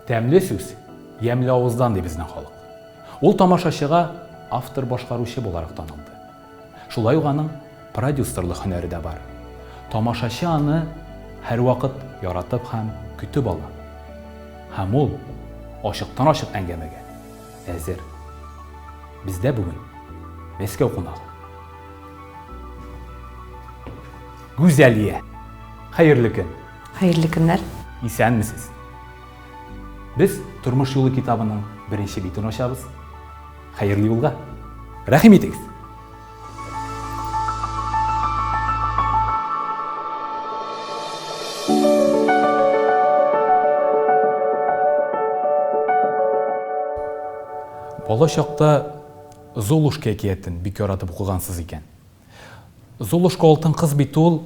Тәмле сүз, ямьле авыздан, ди безнең халык. Ул тамашачыга автор-башкаручы буларак танылды. Шулай ук аның продюсерлык һөнәре дә бар. Тамашачы аны һәрвакыт яратып һәм көтеп ала. Һәм ул ачыктан-ачык әңгәмәгә әзер. Бездә бүген Мәскәү кунагы. Гүзәлия! Хәерле көн! Хәерле көннәр! Исәнмесез! Без Тормыш юлы китабының беренче битен ачабыз. Хәерле юлга! Рәхим итегез! Бала чакта Золушка әкиятен бик яратып укыгансыз икән. Золушка алтын кыз бит ул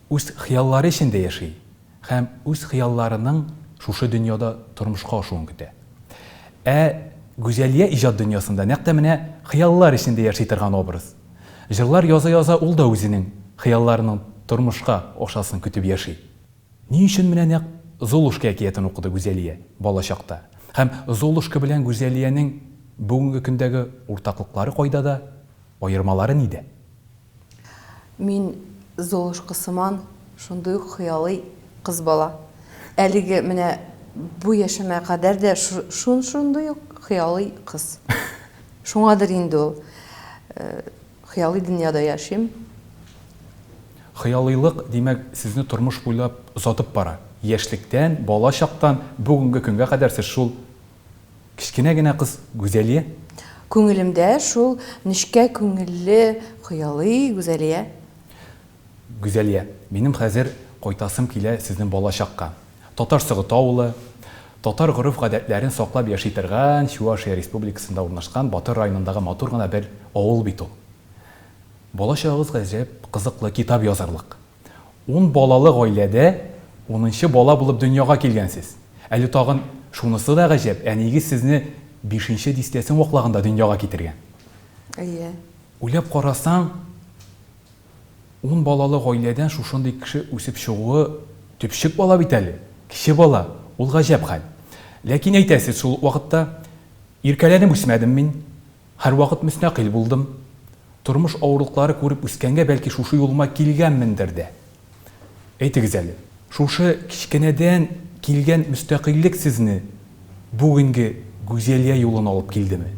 үз хыяллары эчендә яши һәм үз хыялларының шушы дөньяда тормышка ашуын көтә. Ә Гүзәлия иҗат дөньясында нәкъ тә менә хыяллар эчендә яши торган образ. Җырлар яза-яза ул да үзенең хыялларының тормышка ашасын көтеп яши. Ни өчен менә нәкъ Золушка әкиятен укыды Гүзәлия бала чакта? Һәм Золушка белән Гүзәлиянең бүгенге көндәге уртаклыклары кайда да, аермалары нидә? Мин Золушка сыман шундый ук хыялый кыз бала. Әлеге менә бу яшемә кадәр дә шундый ук хыялый кыз. Шуңадыр инде ул. Хыялый дөньяда яшим. Хыялыйлык, димәк, сезне тормыш буйлап озатып бара. Яшьлектән, бала чактан бүгенге көнгә кадәр сез шул Кечкенә генә кыз Гүзәлия. Күңелемдә шул нечкә күңелле, хыялый Гүзәлия. Гүзәлия, минем хәзер кайтасым килә сезнең балачакка. Татар Согыты авылы, татар гореф-гадәтләрен саклап яши торган Чувашия Республикасында урнашкан Батыр районындагы матур гына бер авыл бит ул. Балачагыгыз гаҗәп кызыклы, китап язарлык. Ун балалы гаиләдә унынчы бала булып дөньяга килгәнсез. Әле тагын шунысы да гаҗәп, әниегез сезне бишенче дистәсен ваклаганда дөньяга китергән. Әйе. Уйлап карасаң, ун балалы гаиләдән шушындый кеше үсеп чыгуы төпчек бала бит әле, кече бала, ул гаҗәп хәл. Ләкин әйтәсез шул ук вакытта, иркәләнеп үсмәдем мин, Һәрвакыт мөстәкыйль булдым. Тормыш авырлыклары күреп үскәнгә бәлки шушы юлыма килгәнмендер дә. Әйтегез әле, шушы кечкенәдән килгән мөстәкыйльлек сезне бүгенге Гүзәлия юлына алып килдеме?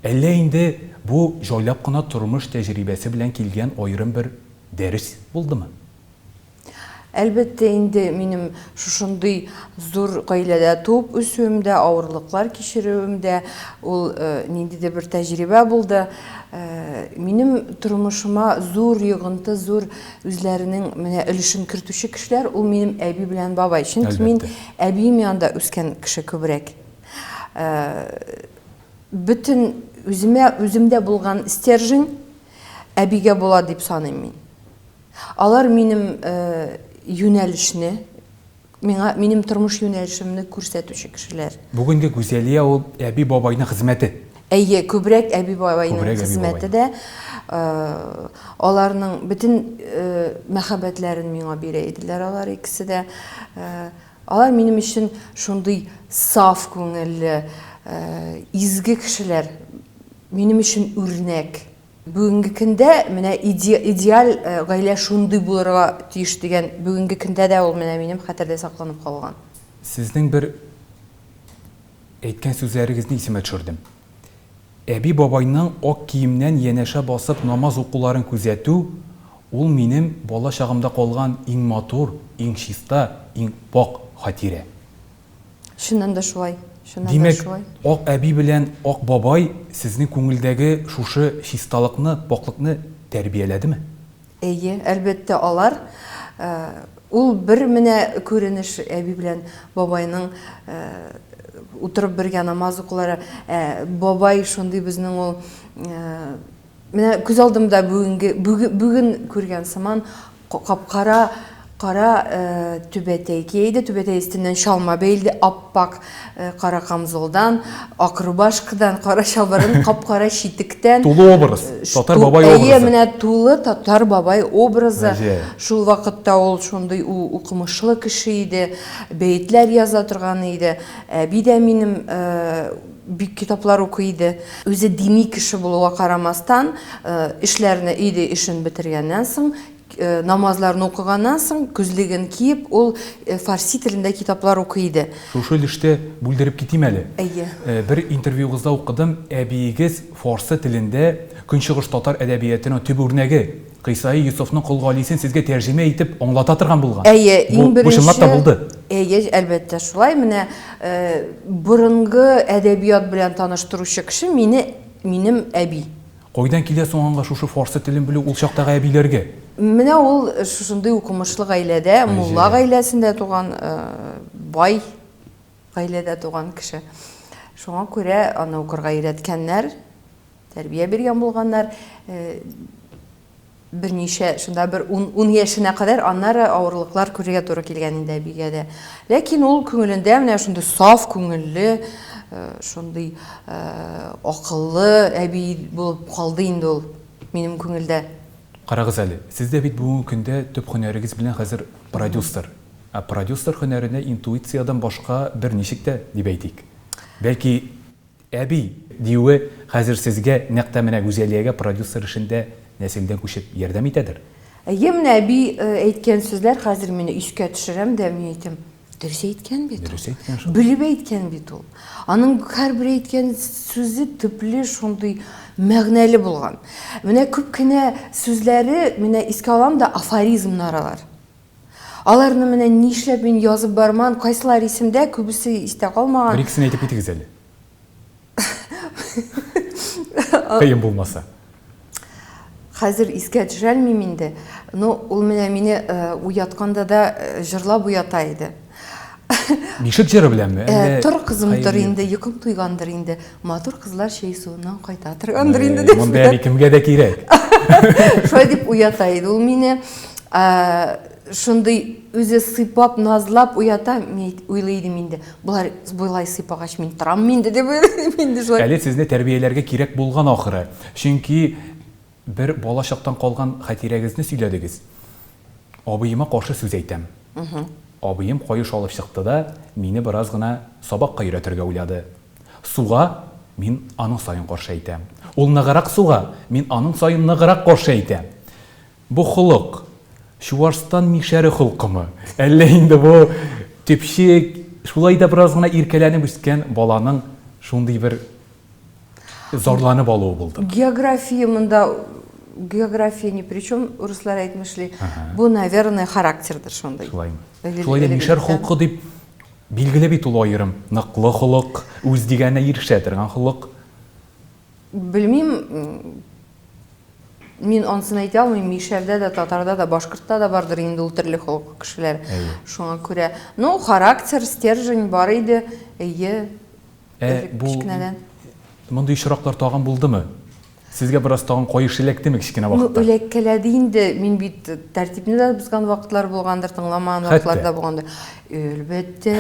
Әллә инде бу җайлап кына тормыш тәҗрибәсе белән килгән аерым бер дәрес булдымы? Әлбәттә инде, минем шушындый зур гаиләдә туып үсүем дә, авырлыклар кичерүем дә, ул ниндидер бер тәҗрибә булды. Минем тормышыма зур йогынты, зур үзләренең менә өлешен кертүче кешеләр, ул минем әби белән бабай. Чөнки мин әбием янында үскән кеше күбрәк. Бөтен үземә, үземдә булган стержень әбигә була дип саныйм мин. Алар минем юнәлешне, миңа минем тормыш юнәлешемне күрсәтүче кешеләр. Бүгенге Гүзәлия ул әби-бабайның хезмәте. Әйе, күбрәк әби-бабайның хезмәте дә. Аларның бөтен мәхәббәтләрен миңа бирә иделәр алар икесе дә. Алар минем өчен шундый саф күңелле, изге кешеләр, минем өчен үрнәк. Бүгенге көндә менә идеаль гаилә шундый булырга тиеш дигән бүгенге көндә дә ул менә минем хәтердә сакланып калган. Сезнең бер әйткән сүзләрегезне исемә төшердем. Әби-бабайның ак киемнән янәшә басып намаз укуларын күзәтү, ул минем бала чагымда калган иң матур, иң чиста, иң пакь хатирә. Чыннан да шулай. Чыннан да шулай. Димәк, ак әби белән ак бабай сезнең күңелдәге шушы чисталыкны, пакьлыкны тәрбияләдеме? Әйе, әлбәттә, алар. Ул бер менә күренеш әби белән бабайның утырып бергә намаз укулары. Ә бабай шундый безнең ул менә күз алдымда бүгенге бүген күргән сыман кап-кара. Кара түбәтәй кия иде, түбәтәй өстеннән чалма бәйлде, ап-ак кара камзолдан, ак рубашкадан, кара чалбардан, кап-кара читектән. Тулы образ, татар бабай образы. Әйе, менә тулы татар бабай образы. Шул вакытта ул шундый укымышлы кеше иде, бәетләр яза торган иде. Әби дә минем бик китаплар укый иде. Үзе дини кеше булуга карамастан, эшләрне, өйдә эшен бетергәннән соң, Намазларны укыганнан соң, күзлеген киеп, ул фарси телендә китаплар укый иде. Шушы өлештә бүлдереп китим әле. Әйе. Бер интервьюгызда укыдым, әбиегез фарсы телендә Көнчыгыш татар әдәбиятының төп үрнәге, Кыйсаи Йосыфның Кол Галисен сезгә тәрҗемә итеп аңлата торган булган. Әйе, иң беренче. Бу чынлап та булды? Әйе, әлбәттә, шулай. Менә борынгы әдәбият белән таныштыручы кеше мине, минем әби. Кайдан килә соң аңа шушы фарсы телен белү ул чактагы әбиләргә? Менә ул шушындый укымышлы гаиләдә, мулла гаиләсендә туган, бай гаиләдә туган кеше. Шуңа күрә аны укырга өйрәткәннәр, тәрбия биргән булганнар. Берничә, шунда бер ун, ун яшенә кадәр, аннары авырлыклар күрергә туры килгән инде әбигә дә. Ләкин ул күңелендә менә шундый саф күңелле, шундый акыллы әби булып калды инде ул минем күңелдә. Карагыз әле, сез дә бит бүгенге көндә төп һөнәрегез белән хәзер продюсер. Ә продюсер һөнәренә интуициядән башка берничек тә, дип әйтик. Бәлки, Әби, диюе хәзер сезгә, нәкъ тә менә Гүзәлиягә продюсер эшендә нәселдән күчеп ярдәм итәдер? Әйе, менә әби әйткән сүзләр хәзер мине искә төшерәм дә, мин әйтәм, дөрес әйткән бит ул. Дөрес әйткән шул. Белеп әйткән бит ул. Аның һәрбер әйткән сүзе төпле, шундый мәгънәле булган. Менә күп кенә сүзләре, менә искә алам да, афоризмнар алар. Аларны менә нишләп мин язып барман, кайсылар исемдә, күбесе истә калмаган. Бер-икесен әйтеп китегез әле. Кыен булмаса. Хәзер искә төшерәлмим инде. Ну, ул менә мине э, уятканда да э, җырлап уята иде. Бишек җыры беләнме? Э, тор, кызым, тор инде, йокың туйгандыр инде. Матур кызлар чәй суыннан кайта торгандыр инде дип. Монда әби кемгә дә кирәк. Шулай дип уята иде ул мине. Шундый үзе сыйпап, назлап уята, мин уйлый идем инде. Болар болай сыйпагач, мин торам инде дип уйлый идем инде шулай. Әле сезне тәрбияләргә кирәк булган ахыры. Чөнки бер бала чактан калган хатирәгезне сөйләдегез. Абыема каршы сүз әйтәм. Абыем каеш алып чыкты да, мине бераз гына сабакка өйрәтергә уйлады. Суга, мин аның саен каршы әйтәм. Ул ныграк суга, мин аның саен ныграк каршы әйтәм. Бу холык, Чуашстан мишәре холкымы, әллә инде бу төпчек, шулай да бераз гына иркәләнеп үскән баланың шундый бер зарланып алуы булдымы? География монда, география ни при чем, урыслар әйтмешли. Бу, наверное, характердыр шундый. Шулаймы? Шулай да мишәр холкы дип билгеле бит ул аерым ныклы холык, үз дигәненә ирешә торган холык. Белмим, Мин ансын әйтә алмыйм, мишәрдә дә, татарда да, башкортта да бардыр инде ул төрле холыклы кешеләр. Шуңа күрә, ну, характер, стержень бар иде, әйе. Ә бу кечкенәдән. Мондый очраклар тагын булдымы? Сезгә бераз тагын каеш эләктеме кечкенә вакытта? Ну, эләккәләде инде. Мин бит тәртипне дә бозган вакытлар булгандыр, тыңламаган вакытлар да булгандыр. Әлбәттә,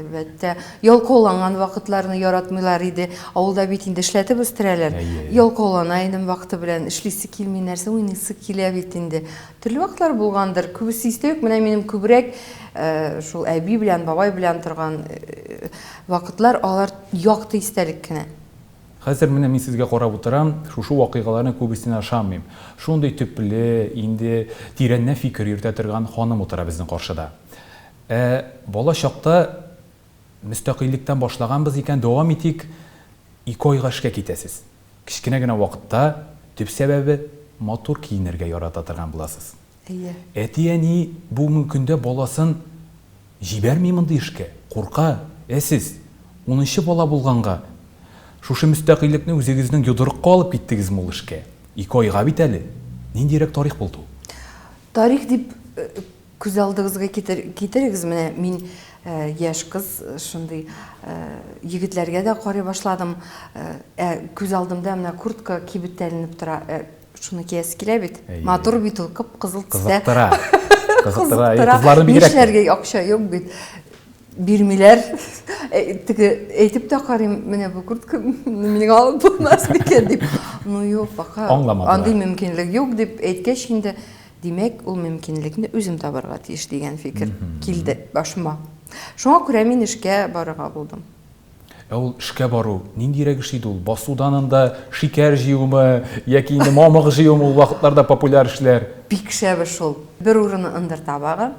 әлбәттә. Ялкауланган вакытларны яратмыйлар иде. Авылда бит инде эшләтеп үстерәләр. Ялкаулана идем вакыты белән. Эшлисе килми, нәрсә уйныйсы килә бит инде. Төрле вакытлар булгандыр. Күбесе истә юк. Менә минем күбрәк э, шул әби белән, бабай белән торган э, вакытлар, алар якты истәлек кенә. Хәзер менә мин сезгә карап утырам, шушы вакыйгаларның күбесенә ышанмыйм. Шундый төпле, инде тирәннән фикер йөртә торган ханым утыра безнең каршыда. Ә бала чакта мөстәкыйльлектән башлаганбыз икән, дәвам итик, ике айга эшкә китәсез. Кечкенә генә вакытта, төп сәбәбе, матур киенергә ярата торган буласыз. Әйе. Әти-әни бүгенге көндә баласын җибәрми мондый эшкә, курка. Ә сез, унынчы бала булганга, шушы мөстәкыйльлекне үзегезнең йодрыкка алып киттегезме ул эшкә? Ике айга бит әле. Ниндирәк тарих булды ул? Тарих дип күз алдыгызга китерегез, менә мин яшь кыз, шундый егетләргә дә карый башладым. Ә күз алдымда менә куртка кибеттә эленеп тора. Шуны киясе килә бит. Матур бит ул, кып-кызыл төстә. Кызыктыра. Кызыктыра. Кызларны бигрәк. Нишләргә акча юк бит. Бирмиләр. Теге әйтеп тә карыйм, менә бу куртка миңа алып булмас микән дип. Ну юк, пока андый мөмкинлек юк дип әйткәч инде, димәк, ул мөмкинлекне үзем табарга тиеш дигән фикер килде башыма. Шуңа күрә мин эшкә барырга булдым. Ә ул эшкә бару ниндирәк эш иде ул? Басудан анда шикәр җыюмы яки инде мамык җыюмы ул вакытларда популяр эшләр? Бик шәп эш ул. Бер урыны ындыр табагы,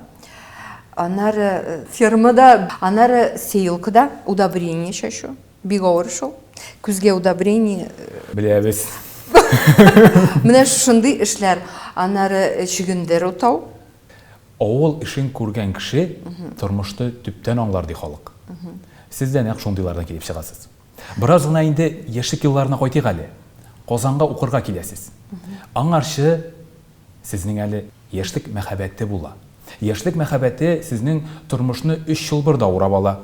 аннары э, фермада, аннары сеялкада удобрение чәчү. Бик авыр эш ул. Күзгә удобрение э, Беләбез. Менә шушындый эшләр. Аннары э, чөгендер утау. Авыл эшен күргән кеше тормышны төптән аңлар, ди халык. Сез дә нәкъ шундыйлардан килеп чыгасыз. Бераз гына инде яшьлек елларына кайтыйк әле. Казанга укырга киләсез. Аңарчы сезнең әле яшьлек мәхәббәте була. Яшьлек мәхәббәте сезнең тормышны өч чылбырда урап ала.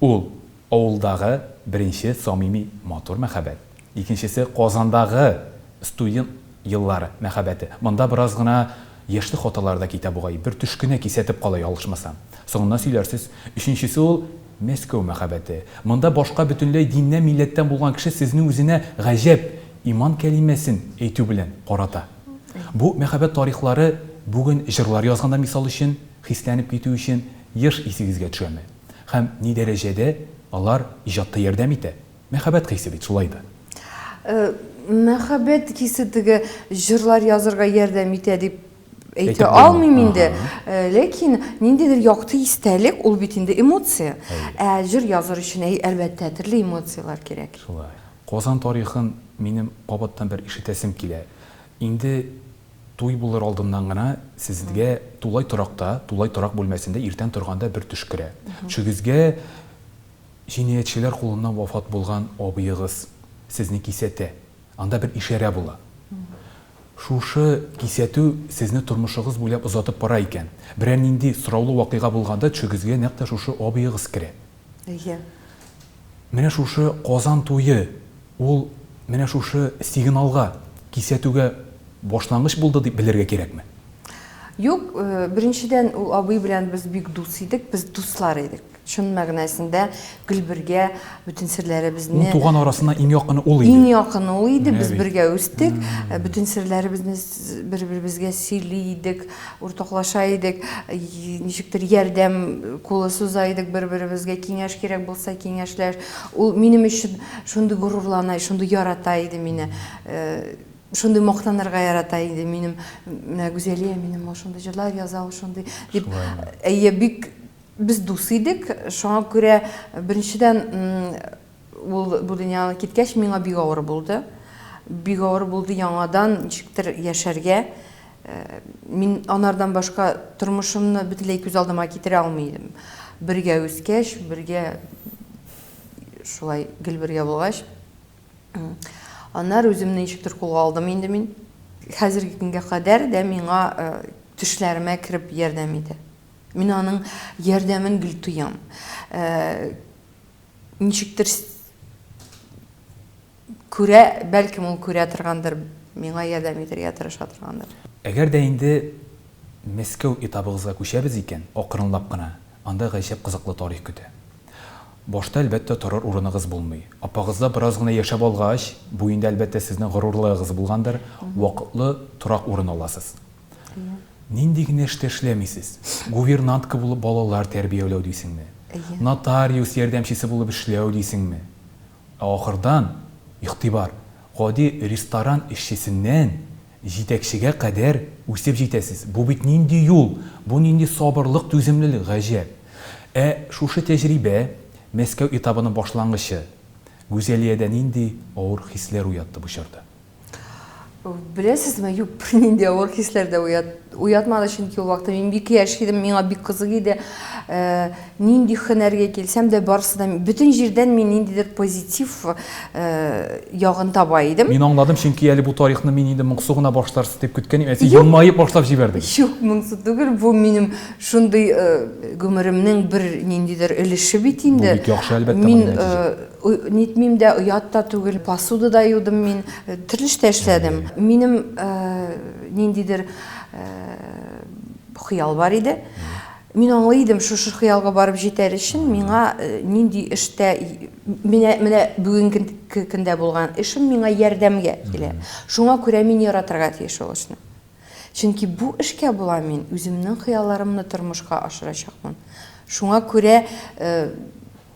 Ул, авылдагы беренче самими матур мәхәббәт. Икенчесе, Казандагы студент еллары мәхәббәте. Монда бераз гына яшьлек хаталары да китә бугай, бер төш кенә кисәтеп кала ялгышмасам. Соңыннан сөйләрсез. Өченчесе ул, Мәскәү мәхәббәте. Монда башка бөтенләй диннән, милләттән булган кеше сезне үзенә гаҗәп, иман кәлимәсен әйтү белән карата. Бу мәхәббәт тарихлары бүген җырлар язганда, мисал өчен, хисләнеп китү өчен еш исегезгә төшәме? Һәм ни дәрәҗәдә алар иҗатта ярдәм итә? Мәхәббәт хисе бит шулай да. Мәхәббәт хисе теге җырлар язырга ярдәм итә дип әйтә алмыйм инде. Ләкин ниндидер якты истәлек, ул бит инде эмоция. Ә җыр языр өчен, әлбәттә, төрле эмоцияләр кирәк. Шулай. Казан тарихын минем кабаттан бер ишетәсем килә. Инде туй булыр алдыннан гына сезгә тулай торакта, тулай торак бүлмәсендә иртән торганда бер төш керә. Төшегезгә Җинаятьчеләр кулыннан вафат булган абыегыз сезне кисәтә. Анда бер ишарә була. Шушы кисәтү сезне тормышыгыз буйлап озатып бара икән. Берәр нинди сораулы вакыйга булганда төшегезгә нәкъ тә шушы абыегыз керә. Әйе. Менә шушы Казан туе, ул менә шушы сигналга, кисәтүгә башлангыч булды дип белергә кирәкме? Юк, беренчедән, ул абый белән без бик дус идек, без дуслар идек. Чын мәгънәсендә гел бергә бөтен серләребезне. Ун туган арасында иң якыны ул иде. Иң якыны ул иде, без бергә үстек, бөтен серләребезне бер-беребезгә сөйли идек, уртаклаша идек, ничектер ярдәм кулы суза идек бер-беребезгә, киңәш кирәк булса, киңәшләр. Ул минем өчен шундый горурлана, шундый ярата иде мине. Шундый мактанырга ярата иде минем, менә Гүзәлия минем ул шундый җырлар яза, ул шундый дип. Әйе, бик без дус идек, шуңа күрә беренчедән ул бу дөньядан киткәч миңа бик авыр булды. Бик авыр булды яңадан ничектер яшәргә. Мин анардан башка тормышымны бөтенләй күз алдыма китерә алмый идем. Бергә үскәч, бергә шулай гел бергә булгач. Аннары үземне ничектер кулга алдым инде мин. Хәзерге көнгә кадәр дә миңа төшләремә кереп ярдәм итә. Мин аның ярдәмен гел тоям. Ничектер күрә, бәлкем ул күрә торгандыр, миңа ярдәм итәргә тырыша торгандыр. Әгәр дә инде Мәскәү этабыгызга күчәбез икән, акрынлап кына, анда гаҗәп кызыклы тарих көтә. Башта, әлбәттә, торыр урыныгыз булмый. Апагызда бераз гына яшәп алгач, бу инде, әлбәттә, сезнең горурлыгыгыз булгандыр, вакытлы торак урын аласыз. Нинди генә эштә эшләмисез? Гувернантка булып балалар тәрбияләү дисеңме? Нотариус ярдәмчесе булып эшләү дисеңме? Ә ахырдан, игътибар, гади ресторан эшчесеннән җитәкчегә кадәр үсеп җитәсез. Бу бит нинди юл, бу нинди сабырлык, түземлелек, гаҗәп! Ә шушы тәҗрибә, Мәскәү этабының башлангычы, Гүзәлиядә нинди авыр хисләр уятты бу чорда? Беләсезме, юк, бернинди авыр хисләр дә уят, уятмады, чөнки ул вакытта мин бик яшь идем, миңа бик кызык иде. Э, нинди һөнәргә килсәм дә, барысы да, бөтен җирдән мин ниндидер позитив э, ягын таба идем. Мин аңладым, чөнки әле бу тарихны мин инде моңсу гына башларсыз дип көткән идем, ә сез елмаеп башлап җибәрдегез. Юк, моңсу түгел, бу минем шундый э, гомеремнең бер ниндидер өлеше бит инде. Бу бик яхшы, әлбәттә, мин, Нитмим дә, оят та түгел, посуда да юдым мин, төрле эштә эшләдем. Минем ниндидер. хыял бар иде. Мин аңлый идем, шушы хыялга барып җитәр өчен миңа нинди эштә менә менә бүгенге көндә булган эшем миңа ярдәмгә килә. Шуңа күрә мин яратырга тиеш ул эшне. Чөнки бу эшкә була мин үземнең хыялларымны тормышка ашырачакмын. Шуңа күрә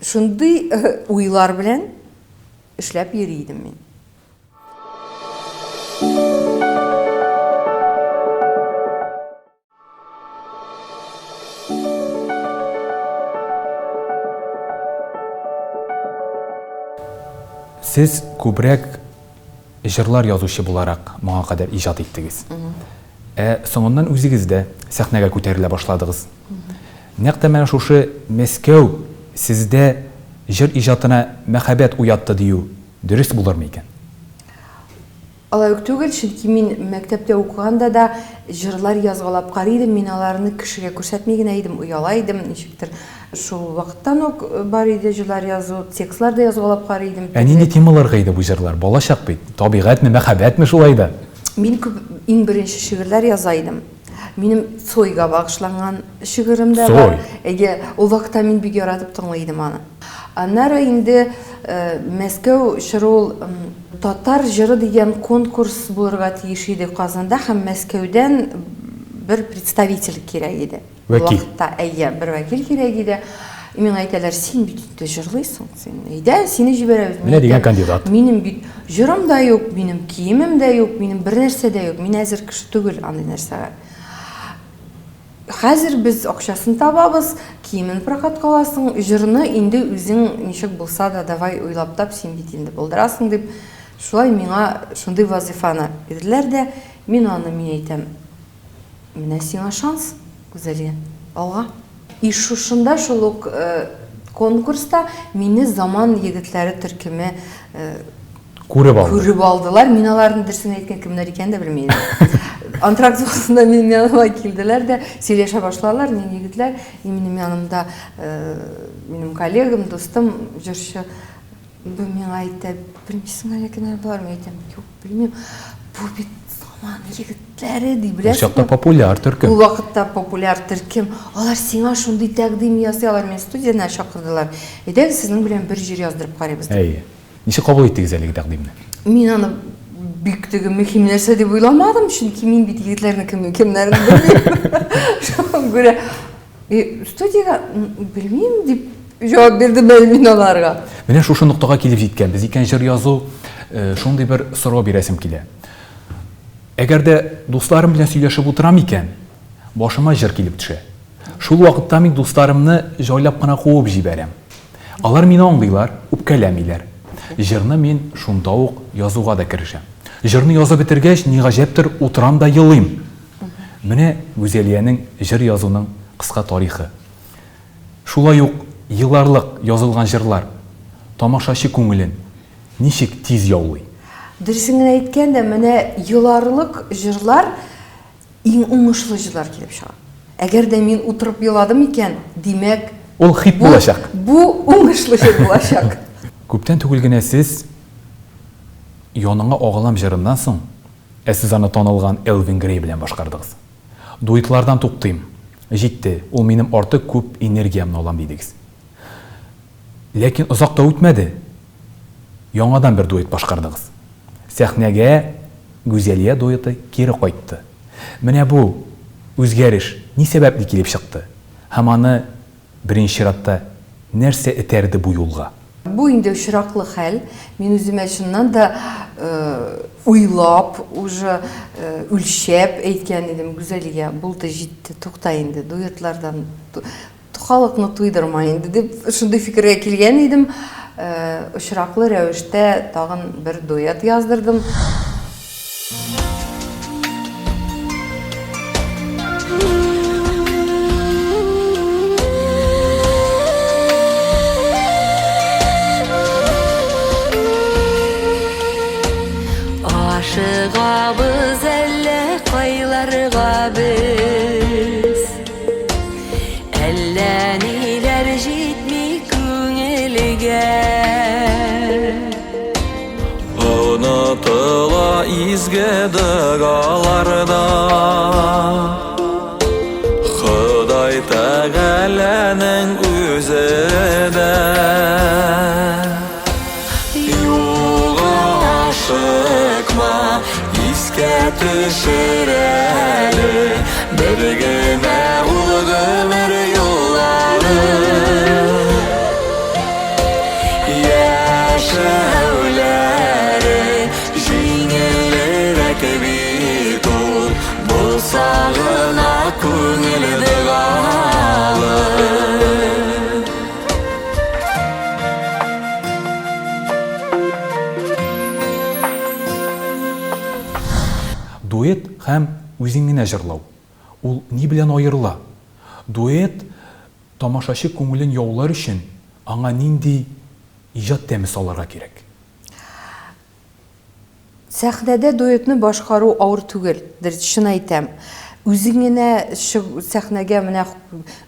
шундый уйлар белән эшләп йөри идем мин. Сез күбрәк җырлар язучы буларак моңа кадәр иҗат иттегез. Ә соңыннан үзегез дә сәхнәгә күтәрелә башладыгыз. Нәкъ тә менә шушы Мәскәү сездә җыр иҗатына мәхәббәт уятты дию дөрес булырмы икән? Алай ук түгел, чөнки мин мәктәптә укыганда да җырлар язгалап карый идем, мин аларны кешегә күрсәтми генә идем, ояла идем, ничектер. Шул вакыттан ук бар иде җырлар язу, текстлар да язгалап карый идем. Ә нинди темаларга иде бу җырлар? Балачак бит, табигатьме, мәхәббәтме шулай да? Мин күп, иң беренче шигырьләр яза идем. Минем Цойга багышланган шигырем дә бар. Цой? Әйе, ул вакытта мин бик яратып тыңлый идем аны. Аннары инде Мәскәү чоры ул Татар җыры дигән конкурс булырга тиеш иде Казанда һәм Мәскәүдән бер представитель кирәк иде. Вәкил. Вакытта, әйе, бер вәкил кирәк иде. И миңа әйтәләр, син бит инде җырлыйсың, син әйдә, сине җибәрәбез. Менә дигән кандидат. Минем бит җырым да юк, минем киемем дә юк, минем бер нәрсә дә юк. Мин әзер кеше түгел андый нәрсәгә. Хәзер без акчасын табабыз, киемен прокатка аласың, җырны инде үзең ничек булса да давай уйлап тап, син бит инде булдырасың дип, шулай миңа шундый вазыйфаны бирделәр дә, мин аны, мин әйтәм, менә сиңа шанс, Гүзәлия, алга. И шушында шул ук конкурста мине Заман егетләре төркеме Күреп алды. Күреп алдылар. Мин аларның дөресен әйткән кемнәр икәнен дә белми идем. Антракт вакытында минем яныма килделәр дә сөйләшә башладылар. Мин егетләр, и минем янымда минем коллегам, дустым, җырчы. Бу миңа әйтә, белмисең әллә кемнәр болар? Мин әйтәм, юк, белмим. Бу бит Заман егетләре, ди, беләсеңме? Ул чакта популяр төркем. Ул вакытта популяр төркем. Алар сиңа шундый тәкъдим ясый, алар мине студиядән чакырдылар. Әйдәгез, сезнең белән бер җыр яздырып карыйбыз, дип. Әйе. Ничек кабул иттегез әлеге тәкъдимне? Мин аны бик теге мөһим нәрсә дип уйламадым, чөнки мин бит егетләрнең кем кемнәрен белмим. Шуңа күрә студиягә белмим дип җавап бирдем әле мин аларга. Менә шушы ноктага килеп җиткәнбез икән, җыр язу, шундый бер сорау бирәсем килә. Әгәр дә дусларым белән сөйләшеп утырам икән, башыма җыр килеп төшә. Шул вакытта мин дусларымны җайлап кына куып җибәрәм. Алар мине аңлыйлар, үпкәләмиләр. Җырны мин шунда ук язуга да керешәм. Җырны язып бетергәч, ни гаҗәптер, утырам да елыйм. Менә Гүзәлиянең җыр язуның кыска тарихы. Шулай ук еларлык язылган җырлар тамашачы күңелен ничек тиз яулый? Дөресен генә әйткәндә, менә еларлык җырлар Иң уңышлы җырлар килеп чыга. Әгәр дә мин утырып еладым икән, димәк, Ул хит булачак. Бу уңышлы җыр булачак. Күптән түгел генә сез Яныңа агылам җырыннан соң, ә сез аны танылган Элвин Грей белән башкардыгыз. Дуэтлардан туктыйм. Җитте, ул минем артык күп энергиямне алам, дидегез. Ләкин озак та үтмәде, яңадан бер дуэт башкардыгыз. Сәхнәгә Гүзәлия дуэты кире кайтты. Менә бу үзгәреш ни сәбәпле килеп чыкты һәм аны, беренче чиратта, нәрсә этәрде бу юлга? Бу инде очраклы хәл. Мин үземә чыннан да уйлап, уже үлчәп әйткән идем, Гүзәлия, булды, җитте, тукта инде, дуэтлардан Халыкны туйдырма инде, дип шундый фикергә килгән идем. Очраклы рәвештә тагын бер дуэт яздырдым. Ашыгабыз әллә кайларга без? Әллә ниләр җитми күңелгә. Онытыла изге догаларда. Бәланең үзе дә. Юлга ашыкма, искә төшер әле, бер генә ул гомер юллары. Яшәүләре җиңелрәк бит ул, булса гына күңел догалы. Дуэт һәм үзең генә җырлау, ул ни белән аерыла? Дуэт тамашачы күңелен яулар өчен аңа нинди иҗат тәме салырга кирәк? Сәхнәдә дуэтны башкару авыр түгел, дөрес, чын әйтәм. Үзең генә чыгу, сәхнәгә менә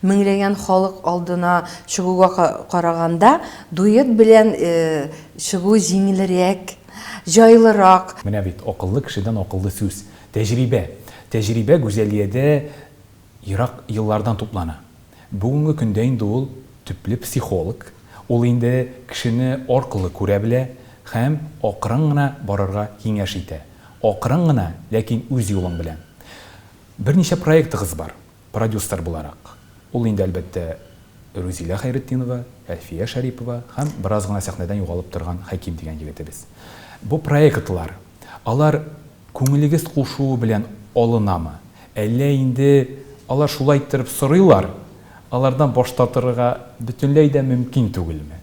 меңләгән халык алдына чыгуга караганда, дуэт белән чыгу җиңелрәк, җайлырак. Менә бит, акыллы кешедән акыллы сүз. Тәҗрибә. Тәҗрибә Гүзәлиядә ерак еллардан туплана. Бүгенге көндә инде ул төпле психолог, ул инде кешене аркылы күрә белә һәм акрын гына барырга киңәш итә. Акрын гына, ләкин үз юлың белән. Берничә проектыгыз бар, продюсер буларак. Ул инде, әлбәттә, Рүзилә Хәйретдинова, Әлфия Шәрипова һәм бераз гына сәхнәдән югалып торган Хәким дигән егетебез. Бу проектлар, алар Күңелегез кушуы белән алынамы? Әллә инде алар шулай иттереп сорыйлар, алардан баш тартырга бөтенләй дә мөмкин түгелме?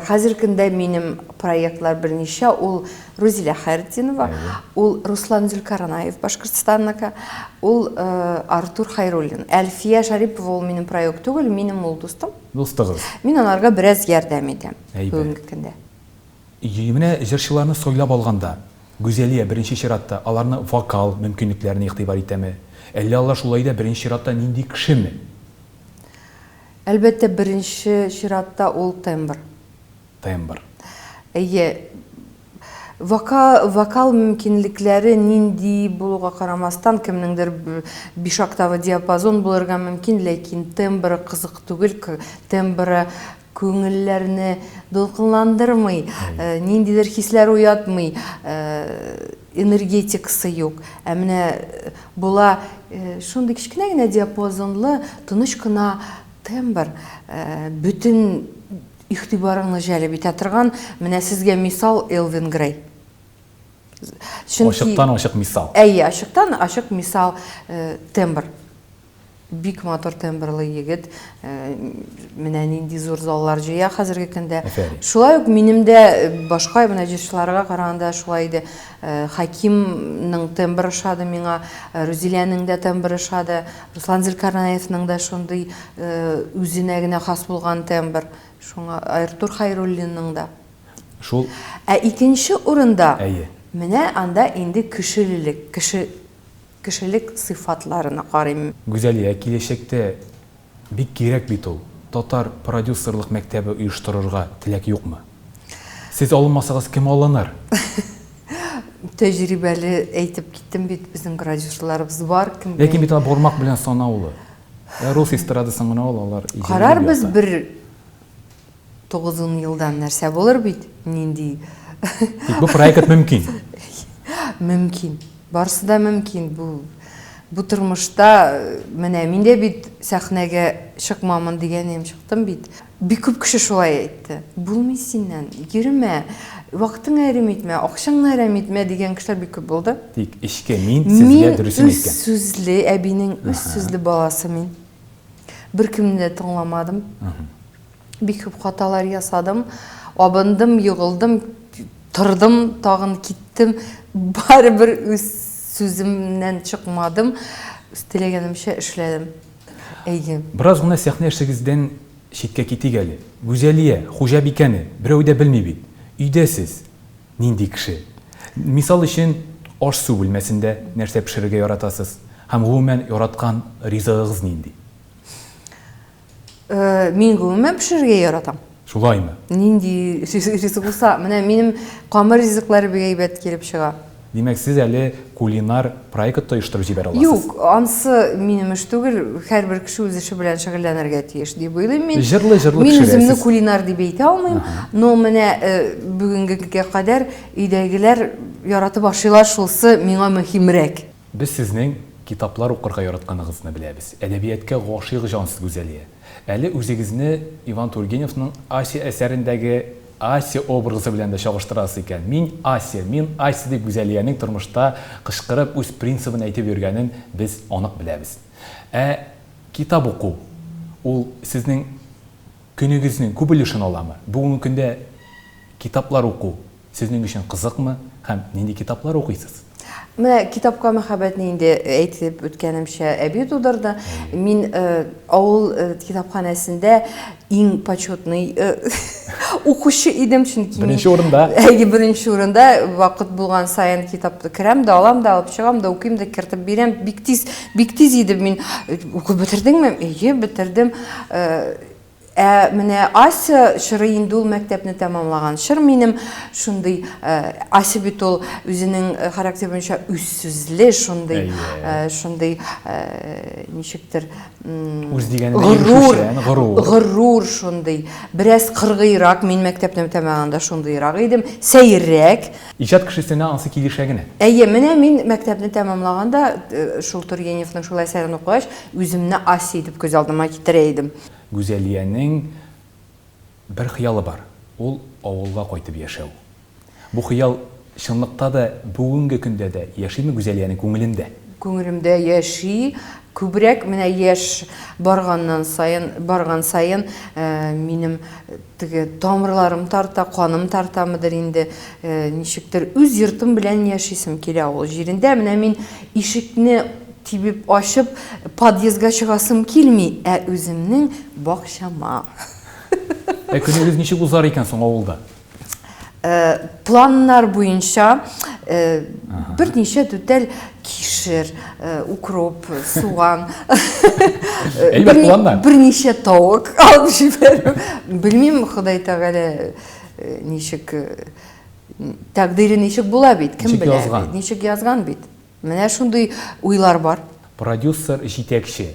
Хәзерге көндә минем проектлар берничә, ул Рузилә Хәйретдинова, ул Руслан Зөлкарнаев, Башкортстанныкы, ул Артур Хәйруллин. Әлфия Шәрипова ул минем проект түгел, минем ул дустым. Дустыгыз. Мин аларга бераз ярдәм итәм бүгенге көндә. Менә җырчыларны сайлап алганда, Гүзәлия беренче чиратта аларны вокал мөмкинлекләренә игътибар итәме, әллә алар шулай да беренче чиратта нинди кешеме? Әлбәттә, беренче чиратта ул тембр. Тембр. Әйе. Вокал, вокал мөмкинлекләре нинди булуга карамастан, кемнеңдер биш октава диапазон булырга мөмкин, ләкин тембры кызык түгел, тембры Күңелләрне дулкынландырмый, ниндидер хисләр уятмый, энергетикасы юк. Ә менә була шундый кечкенә генә диапазонлы, тыныч кына тембр, бөтен игътибарыңны җәлеп итә торган, менә сезгә мисал Элвин Грей. Чөнки Ачыктан-ачык мисал. Әйе, ачыктан-ачык мисал тембр. Бик матур тембрлы егет. Менә нинди зур заллар җыя хәзерге көндә. Афәрин. Шулай ук минем дә башка менә җырчыларга караганда шулай иде. Хакимның тембры ошады миңа, Рүзиләнең дә тембры ошады, Руслан Зөлкарнаевның да шундый үзенә генә хас булган тембр. Шуңа Артур Хәйруллинның да. Шул. Ә икенче урында, Әйе. менә анда инде кешелелек, кеше Кешелек сыйфатларына карыйм. Гүзәлия, киләчәктә бик кирәк бит ул, татар продюсерлык мәктәбе оештырырга теләк юкмы? Сез алынмасагыз, кем алыныр? Тәҗрибәле әйтеп киттем бит, безнең продюсерларыбыз бар, кем Ләкин бит алар бармак белән санаулы. Ә рус эстрадасын гына ал, алар җәелеп Карарбыз ята. бер 9-ун елдан нәрсә булыр бит, нинди. Тик бу проект мөмкин. Мөмкин. Барысы да мөмкин. Бу бу тормышта менә мин дә бит сәхнәгә чыкмамын дигән идем, чыктым бит. Бик күп кеше шулай әйтте. Булмый синнән, йөрмә, вакытыңны әрәм итмә, акчаңны әрәм итмә дигән кешеләр бик күп булды. Тик эчке мин сезгә дөресен әйткән. Мин үз сүзле әбинең үз сүзле баласы мин. Беркемне дә тыңламадым. Бик күп хаталар ясадым. Абындым, егылдым, тордым, тагын киттем. Барыбер үз сүземнән чыкмадым. Үз теләгәнемчә эшләдем. Әйе. Бераз гына сәхнә эшегездән читкә китик әле. Гүзәлия, хуҗабикәне берәү дә белми бит. Өйдә сез нинди кеше? Мисал өчен, аш-су бүлмәсендә нәрсә пешерергә яратасыз? Һәм гомумән яраткан ризыгыгыз нинди? Мин гомумән пешерергә яратам. Шулаймы? Нинди ризык булса, менә минем камыр ризыклары бик әйбәт килеп чыга. Димәк, сез әле кулинар проект та оештырып җибәрә аласыз? Юк, ансы минем эш түгел, һәрбер кеше үз эше белән шөгыльләнергә тиеш дип уйлыйм мин. Җырлый-җырлый Мин пешерәсез. үземне кулинар дип әйтә алмыйм, но менә бүгенге көнгә кадәр өйдәгеләр яратып ашыйлар, шулсы миңа мөһимрәк. Без сезнең китаплар укырга яратканыгызны беләбез. Әдәбияткә гашыйк җан сез, Гүзәлия. Әле үзегезне Иван Тургеневның Ася әсәрендәге Ася образы белән дә чагыштырасыз икән. Мин Ася, мин Ася дип Гүзәлиянең тормышта кычкырып үз принцибын әйтеп йөргәнен без анык беләбез. Ә китап уку ул сезнең көнегезнең күп өлешен аламы? Бүгенге көндә китаплар уку Сезнең өчен кызыкмы һәм нинди китаплар укыйсыз? Менә китапка мәхәббәтне инде әйтеп үткәнемчә әби тудырды. Мин авыл китапханәсендә иң почетный укучы идем, чөнки Беренче урында. Әйе, беренче урында. Вакыт булган саен китап керәм дә, алам да, алып чыгам да, укыйм да, кертеп бирәм. Бик тиз, бик тиз иде мин. Укып бетердеңме? Әйе, бетердем. Ә менә Ася чоры инде ул мәктәпне тәмамлаган чор минем. Шундый Ася бит ул үзенең характер буенча үзсүзле, шундый, шундый ничектер үз дигәненә ирешүчән, горур. Горур шундый. Бераз кыргыйрак, мин мәктәпне тәмамлаганда шундыйрак идем, сәеррәк. Иҗат кешесенә ансы килешә генә. Әйе, менә мин мәктәпне тәмамлаганда шул Тургеневның шул әсәрен укыгач, үземне Ася итеп күз алдыма китерә идем. Гүзәлиянең бер хыялы бар, ул авылга кайтып яшәү. Бу хыял чынлыкта да бүгенге көндә дә яшиме Гүзәлиянең күңелендә? Күңелемдә яши. Күбрәк менә яшь барганнан саен, барган саен минем теге тамырларым тарта, каным тартамыдыр инде, ничектер үз йортым белән яшисем килә авыл җирендә. Менә мин ишекне Тибеп ачып, подъездга чыгасым килми, ә үземнең бакчама. Ә көнегез ничек узар икән соң авылда? Планнар буенча берничә түтәл кишер, укроп, суган. Әйбәт планнар. Берничә тавык алып җибәрү. Белмим, Ходай Тәгалә ничек тәкъдире ничек була бит, кем белә. Ничек язган бит. Менә шундый уйлар бар. Продюсер, җитәкче.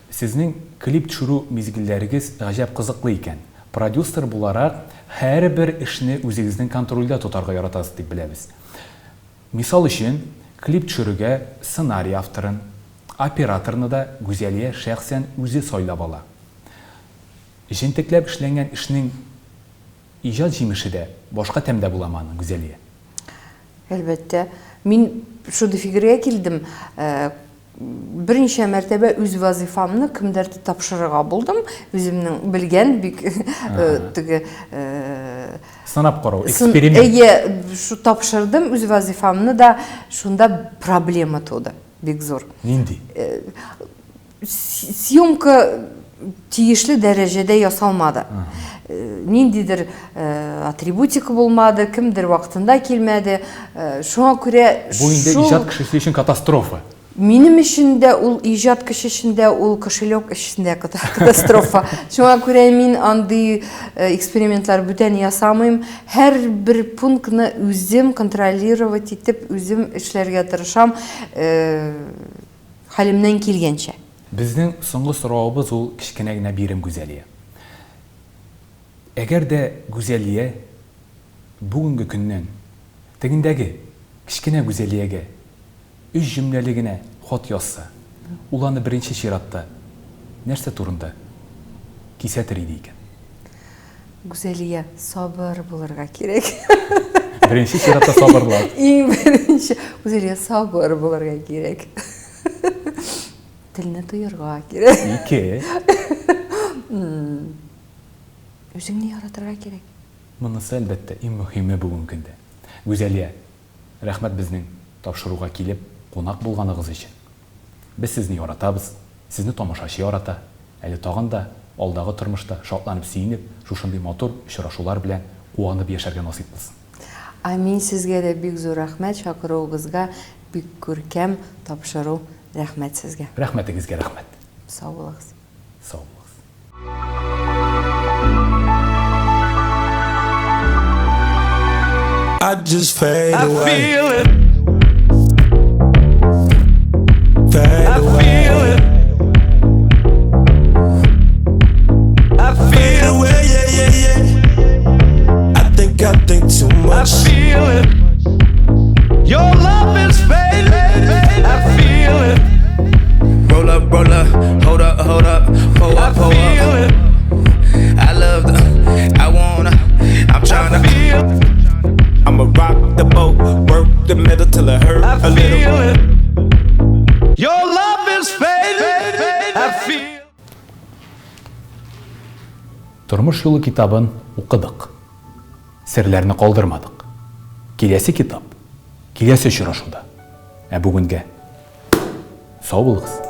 Сезнең клип төшерү мизгелләрегез гаҗәп кызыклы икән. Продюсер буларак, һәрбер эшне үзегезнең контрольдә тотарга яратасыз дип беләбез. Мисал өчен, клип төшерүгә сценарий авторын, операторны да Гүзәлия шәхсән үзе сайлап ала. Җентекләп эшләнгән эшнең иҗат җимеше дә башка тәмдә буламы аның, Гүзәлия? Әлбәттә. Мин шундый фикергә килдем, берничә мәртәбә үз вазыйфамны кемдәрдер тапшырырга булдым. Үземнең белгән бик теге сынап карау, эксперимент. Әйе, шу тапшырдым үз вазыйфамны да, шунда проблема туды бик зур. Нинди? Съемка тиешле дәрәҗәдә ясалмады. Ниндидер атрибутика булмады, кемдер вакытында килмәде. Шуңа күрә Бу инде иҗат кешесе өчен катастрофа. Минем өчен дә ул иҗат кеше өчен дә ул кошелек өчен дә катастрофа. Шуңа күрә мин андый экспериментлар бүтән ясамыйм. Һәрбер пунктны үзем контролировать итеп, үзем эшләргә тырышам. Хәлемнән килгәнчә. Безнең соңгы соравыбыз ул кечкенә генә бирем Гүзәлия. Әгәр дә Гүзәлия бүгенге көннән тегендәге кечкенә Гүзәлиягә өч җөмләле генә хат язса, ул аны беренче чиратта нәрсә турында кисәтер иде икән? Гүзәлия, сабыр булырга кирәк. Беренче чиратта сабырлык. Иң беренче. Гүзәлия, сабыр булырга кирәк. Телне тоярга кирәк. Ике. Үзеңне яратырга кирәк. Монысы, әлбәттә, иң мөһиме бүгенге көндә. Гүзәлия, рәхмәт безнең тапшыруга килеп, кунак булганыгыз өчен. Без сезне яратабыз, сезне тамашачы ярата. Әле тагын да алдагы тормышта шатланып-сөенеп, шушындый матур очрашулар белән куанып яшәргә насыйп булсын. Амин, сезгә дә бик зур рәхмәт чакыруыгызга, бик күркәм тапшыру, рәхмәт сезгә. Рәхмәтегезгә рәхмәт. Сау булыгыз. Сау булыгыз. I just fade away. I feel it. the middle till it hurt a little. Your love is fading. I feel. Тормыш юлы китабын укыдык. Серләрне калдырмадык. Киләсе китап, киләсе очрашуда. Ә бүгенгә сау булыгыз.